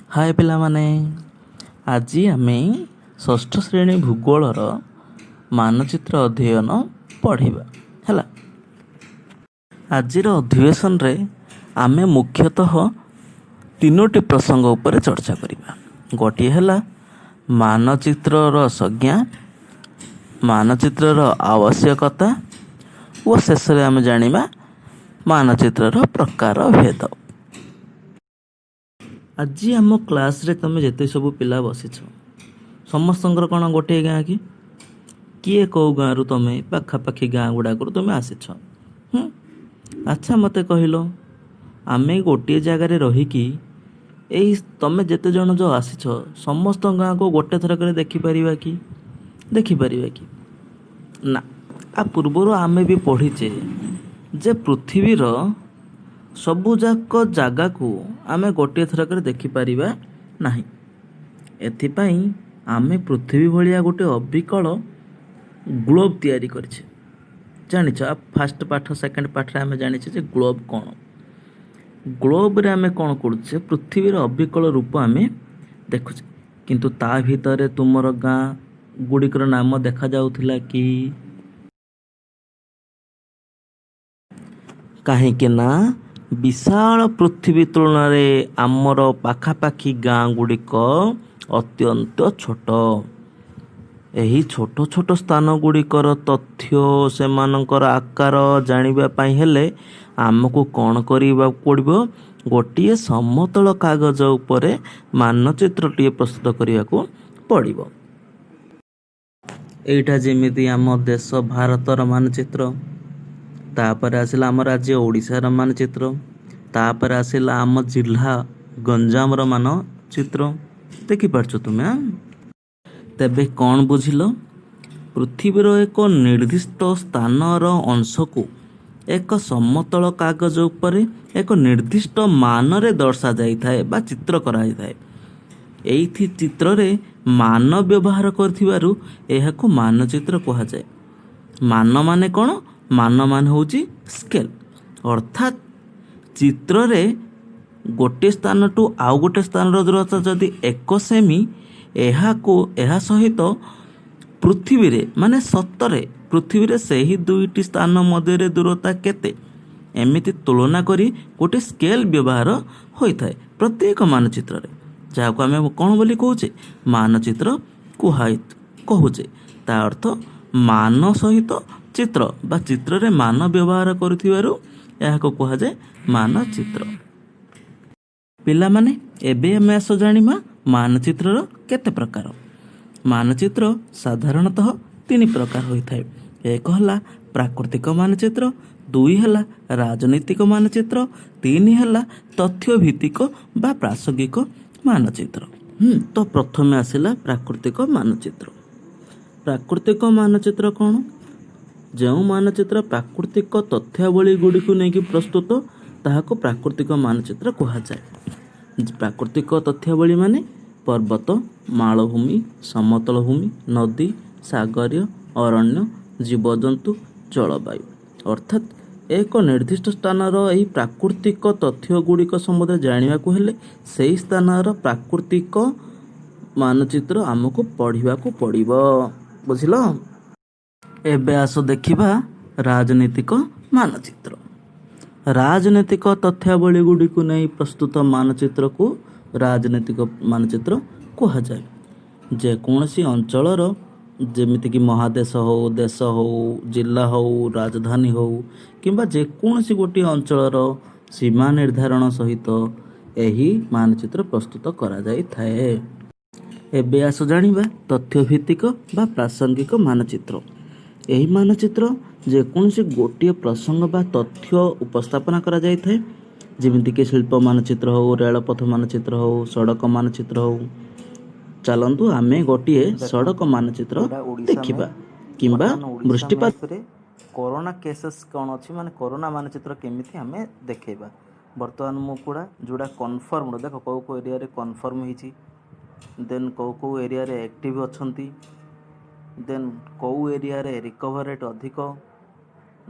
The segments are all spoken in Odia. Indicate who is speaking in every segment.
Speaker 1: ହାଏ ପିଲାମାନେ, ଆଜି ଆମେ ଷଷ୍ଠ ଶ୍ରେଣୀ ଭୂଗୋଳର ମାନଚିତ୍ର ଅଧ୍ୟୟନ ପଢ଼ିବା। ହେଲା, ଆଜିର ଅଧିବେଶନରେ ଆମେ ମୁଖ୍ୟତଃ ତିନୋଟି ପ୍ରସଙ୍ଗ ଉପରେ ଚର୍ଚ୍ଚା କରିବା। ଗୋଟିଏ ହେଲା ମାନଚିତ୍ରର ସଂଜ୍ଞା, ମାନଚିତ୍ରର ଆବଶ୍ୟକତା ଓ ଶେଷରେ ଆମେ ଜାଣିବା ମାନଚିତ୍ରର ପ୍ରକାର ଭେଦ। ଆଜି ଆମ କ୍ଲାସ୍ରେ ତମେ ଯେତେ ସବୁ ପିଲା ବସିଛ, ସମସ୍ତଙ୍କର କ'ଣ ଗୋଟିଏ ଗାଁ କି? କିଏ କେଉଁ ଗାଁରୁ, ତମେ ପାଖାପାଖି ଗାଁ ଗୁଡ଼ାକରୁ ତୁମେ ଆସିଛ। ଆଚ୍ଛା, ମୋତେ କହିଲ, ଆମେ ଗୋଟିଏ ଜାଗାରେ ରହିକି ଏଇ ତମେ ଯେତେ ଜଣ ଯେଉଁ ଆସିଛ, ସମସ୍ତଙ୍କ ଗାଁକୁ ଗୋଟେ ଥରକରେ ଦେଖିପାରିବା କି? ଦେଖିପାରିବା କି ନା? ଆ ପୂର୍ବରୁ ଆମେ ବି ପଢ଼ିଛେ ଯେ ପୃଥିବୀର ସବୁଯାକ ଜାଗାକୁ ଆମେ ଗୋଟିଏ ଥରକରେ ଦେଖିପାରିବା ନାହିଁ। ଏଥିପାଇଁ ଆମେ ପୃଥିବୀ ଭଳିଆ ଗୋଟେ ଅବିକଳ ଗ୍ଲୋବ୍ ତିଆରି କରିଛେ, ଜାଣିଛ? ଫାଷ୍ଟ ପାଠ, ସେକେଣ୍ଡ ପାଠରେ ଆମେ ଜାଣିଛେ ଯେ ଗ୍ଲୋବ୍ କ'ଣ। ଗ୍ଲୋବ୍ରେ ଆମେ କ'ଣ କରୁଛେ? ପୃଥିବୀର ଅବିକଳ ରୂପ ଆମେ ଦେଖୁଛେ। କିନ୍ତୁ ତା ଭିତରେ ତୁମର ଗାଁ ଗୁଡ଼ିକର ନାମ ଦେଖାଯାଉଥିଲା କି? କାହିଁକି ନା ବିଶାଳ ପୃଥିବୀ ତୁଳନାରେ ଆମର ପାଖାପାଖି ଗାଁ ଗୁଡ଼ିକ ଅତ୍ୟନ୍ତ ଛୋଟ। ଏହି ଛୋଟ ଛୋଟ ସ୍ଥାନ ଗୁଡ଼ିକର ତଥ୍ୟ, ସେମାନଙ୍କର ଆକାର ଜାଣିବା ପାଇଁ ହେଲେ ଆମକୁ କ'ଣ କରିବାକୁ ପଡ଼ିବ? ଗୋଟିଏ ସମତଳ କାଗଜ ଉପରେ ମାନଚିତ୍ରଟିଏ ପ୍ରସ୍ତୁତ କରିବାକୁ ପଡ଼ିବ। ଏଇଟା ଯେମିତି ଆମ ଦେଶ ଭାରତର ମାନଚିତ୍ର, ତାପରେ ଆସିଲା ଆମ ରାଜ୍ୟ ଓଡ଼ିଶାର ମାନଚିତ୍ର, ତାପରେ ଆସିଲା ଆମ ଜିଲ୍ଲା ଗଞ୍ଜାମର ମାନଚିତ୍ର। ଦେଖିପାରୁଛ ତୁମେ? ତେବେ କ'ଣ ବୁଝିଲ? ପୃଥିବୀର ଏକ ନିର୍ଦ୍ଦିଷ୍ଟ ସ୍ଥାନର ଅଂଶକୁ ଏକ ସମତଳ କାଗଜ ଉପରେ ଏକ ନିର୍ଦ୍ଦିଷ୍ଟ ମାନରେ ଦର୍ଶାଯାଇଥାଏ ବା ଚିତ୍ର କରାଯାଇଥାଏ। ଏଇଥି ଚିତ୍ରରେ ମାନ ବ୍ୟବହାର କରିଥିବାରୁ ଏହାକୁ ମାନଚିତ୍ର କୁହାଯାଏ। ମାନ ମାନେ କ'ଣ? ମାନ ମାନେ ହେଉଛି ସ୍କେଲ୍। ଅର୍ଥାତ୍ ଚିତ୍ରରେ ଗୋଟିଏ ସ୍ଥାନଠୁ ଆଉ ଗୋଟେ ସ୍ଥାନର ଦୂରତା ଯଦି 1 ସେମି, ଏହାକୁ ଏହା ସହିତ ପୃଥିବୀରେ, ମାନେ ସତରେ ପୃଥିବୀରେ ସେହି ଦୁଇଟି ସ୍ଥାନ ମଧ୍ୟରେ ଦୂରତା କେତେ, ଏମିତି ତୁଳନା କରି ଗୋଟେ ସ୍କେଲ୍ ବ୍ୟବହାର ହୋଇଥାଏ ପ୍ରତ୍ୟେକ ମାନଚିତ୍ରରେ, ଯାହାକୁ ଆମେ କ'ଣ ବୋଲି କହୁଛେ? ମାନଚିତ୍ର କୁହା କହୁଛେ। ତା ଅର୍ଥ ମାନ ସହିତ ଚିତ୍ର ବା ଚିତ୍ରରେ ମାନ ବ୍ୟବହାର କରୁଥିବାରୁ ଏହାକୁ କୁହାଯାଏ ମାନଚିତ୍ର। ପିଲାମାନେ, ଏବେ ଆମେ ଆସ ଜାଣିବା ମାନଚିତ୍ରର କେତେ ପ୍ରକାର। ମାନଚିତ୍ର ସାଧାରଣତଃ ତିନି ପ୍ରକାର ହୋଇଥାଏ। ଏକ ହେଲା ପ୍ରାକୃତିକ ମାନଚିତ୍ର, ଦୁଇ ହେଲା ରାଜନୈତିକ ମାନଚିତ୍ର, ତିନି ହେଲା ତଥ୍ୟ ଭିତ୍ତିକ ବା ପ୍ରାସଙ୍ଗିକ ମାନଚିତ୍ର। ତ ପ୍ରଥମେ ଆସିଲା ପ୍ରାକୃତିକ ମାନଚିତ୍ର। ପ୍ରାକୃତିକ ମାନଚିତ୍ର କ'ଣ? ଯେଉଁ ମାନଚିତ୍ର ପ୍ରାକୃତିକ ତଥ୍ୟାବଳୀ ଗୁଡ଼ିକୁ ନେଇକି ପ୍ରସ୍ତୁତ, ତାହାକୁ ପ୍ରାକୃତିକ ମାନଚିତ୍ର କୁହାଯାଏ। ପ୍ରାକୃତିକ ତଥ୍ୟାବଳୀ ମାନେ ପର୍ବତ, ମାଳଭୂମି, ସମତଳ ଭୂମି, ନଦୀ, ସାଗରୀୟ, ଅରଣ୍ୟ, ଜୀବଜନ୍ତୁ, ଜଳବାୟୁ। ଅର୍ଥାତ୍ ଏକ ନିର୍ଦ୍ଦିଷ୍ଟ ସ୍ଥାନର ଏହି ପ୍ରାକୃତିକ ତଥ୍ୟ ଗୁଡ଼ିକ ସମ୍ବନ୍ଧରେ ଜାଣିବାକୁ ହେଲେ ସେହି ସ୍ଥାନର ପ୍ରାକୃତିକ ମାନଚିତ୍ର ଆମକୁ ପଢ଼ିବାକୁ ପଡ଼ିବ। ବୁଝିଲ? ଏବେ ଆସ ଦେଖିବା ରାଜନୈତିକ ମାନଚିତ୍ର। ରାଜନୈତିକ ତଥ୍ୟାବଳୀ ଗୁଡ଼ିକୁ ନେଇ ପ୍ରସ୍ତୁତ ମାନଚିତ୍ରକୁ ରାଜନୈତିକ ମାନଚିତ୍ର କୁହାଯାଏ। ଯେକୌଣସି ଅଞ୍ଚଳର, ଯେମିତିକି ମହାଦେଶ ହଉ, ଦେଶ ହଉ, ଜିଲ୍ଲା ହଉ, ରାଜଧାନୀ ହଉ କିମ୍ବା ଯେକୌଣସି ଗୋଟିଏ ଅଞ୍ଚଳର ସୀମା ନିର୍ଦ୍ଧାରଣ ସହିତ ଏହି ମାନଚିତ୍ର ପ୍ରସ୍ତୁତ କରାଯାଇଥାଏ। ଏବେ ଆସ ଜାଣିବା ତଥ୍ୟ ଭିତ୍ତିକ ବା ପ୍ରାସଙ୍ଗିକ ମାନଚିତ୍ର। ଏହି ମାନଚିତ୍ର ଯେକୌଣସି ଗୋଟିଏ ପ୍ରସଙ୍ଗ ବା ତଥ୍ୟ ଉପସ୍ଥାପନା କରାଯାଇଥାଏ, ଯେମିତିକି ଶିଳ୍ପ ମାନଚିତ୍ର ହଉ, ରେଳପଥ ମାନଚିତ୍ର ହଉ, ସଡ଼କ ମାନଚିତ୍ର ହଉ। ଚାଲନ୍ତୁ ଆମେ ଗୋଟିଏ ସଡ଼କ ମାନଚିତ୍ର ଦେଖିବା କିମ୍ବା ବୃଷ୍ଟିପାତ କରୋନା କେସେସ୍ କ'ଣ ଅଛି, ମାନେ କରୋନା ମାନଚିତ୍ର କେମିତି ଆମେ ଦେଖେଇବା। ବର୍ତ୍ତମାନ ମୁଁ କୁଡ଼ା ଯେଉଁଟା କନଫର୍ମ, ଦେଖ କେଉଁ କେଉଁ ଏରିଆରେ କନଫର୍ମ ହେଇଛି, ଦେନ୍ କେଉଁ କେଉଁ ଏରିଆରେ ଆକ୍ଟିଭ୍ ଅଛନ୍ତି, ଦେନ୍ କେଉଁ ଏରିଆରେ ରିକଭର ରେଟ୍ ଅଧିକ,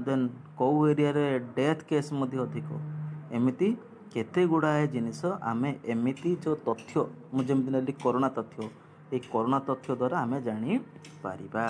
Speaker 1: ଦେନ୍ କେଉଁ ଏରିଆରେ ଡେଥ୍ କେସ୍ ମଧ୍ୟ ଅଧିକ, ଏମିତି କେତେ ଗୁଡ଼ାଏ ଜିନିଷ ଆମେ ଏମିତି ଯେଉଁ ତଥ୍ୟ, ମୁଁ ଯେମିତି ନେଲି କରୋନା ତଥ୍ୟ, ଏଇ କରୋନା ତଥ୍ୟ ଦ୍ୱାରା ଆମେ ଜାଣିପାରିବା।